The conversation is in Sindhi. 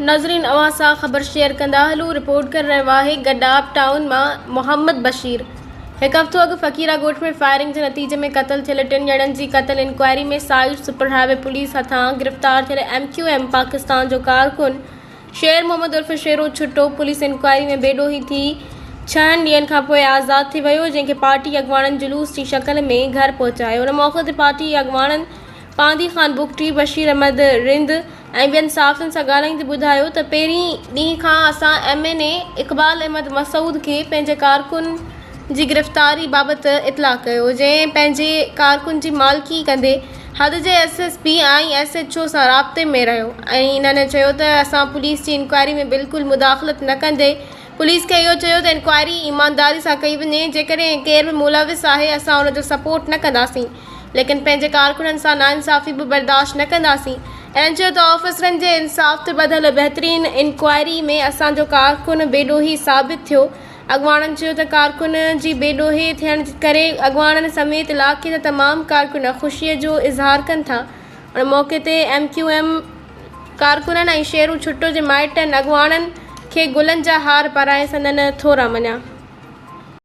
ناظرين اوهان سان خبر شيئر ڪندا هلون رپورٽ ڪري رهيو آهي گڏاپ ٽائون مان محمد بشير هڪ هفتو اڳ فقيرا ڳوٺ ۾ فائرنگ جي نتيجي ۾ قتل ٿيل ٽن ڄڻن جي قتل inquiry ۾ site super highway police هٿان گرفتار ٿيل ايم ڪيو ايم پاڪستان جو ڪارڪن شير محمد عرف شيرو ڇٽو پوليس انڪوائري ۾ بي ڏوهي ٿي ڇهن ڏينهن کانپوء آزاد ٿي ويو جنهن کي پارٽي اڳواڻن جلوس جي شڪل ۾ گهر پهچايو ان موقعي تي پارٽي اڳواڻن پانڌي خان بگٽي، بشير احمد رند ۽ ٻين صحافين سان ڳالهائيندي ٻڌايو ته پهرين ڏينهن کان اسان M N A Iqbal Ahmed Masood کي پنهنجي ڪارڪن جي گرفتاري بابت اطلاع ڪيو جنهن پنهنجي ڪارڪن جي مالڪي ڪندي حد جي S S P ۽ S H O سان رابطي ۾ رهيو ۽ انهن چيو ته اسان پوليس جي انڪوائري ۾ بلڪل مداخلت نه ڪندي پوليس کي اهو چيو ته انڪوائري ايمانداري سان ڪئي وڃي جيڪڏهن ڪير به ملوث آهي اسان ان جو سپورٽ نه ڪنداسين ليڪن پنهنجي ڪارڪنن سان ناانصافي به برداشت نه ڪنداسين. هنن چيو ته آفيسرن جي انصاف تي ٻڌل بهترين انڪوائري ۾ اسان جو ڪارڪن بي ڏوهي ثابت ٿيو. اڳواڻن چيو ته ڪارڪن جي بي ڏوهي ٿيڻ ڪري اڳواڻن سميت علائقي جا تمام ڪارڪن خوشي جو اظهار ڪن ٿا. ان موقعي تي ايم ڪيو ايم ڪارڪنن ۽ شيرو ڇٽو جي مائٽن اڳواڻن کي گلن جا هار پارائي سندن ٿورا مڃيا.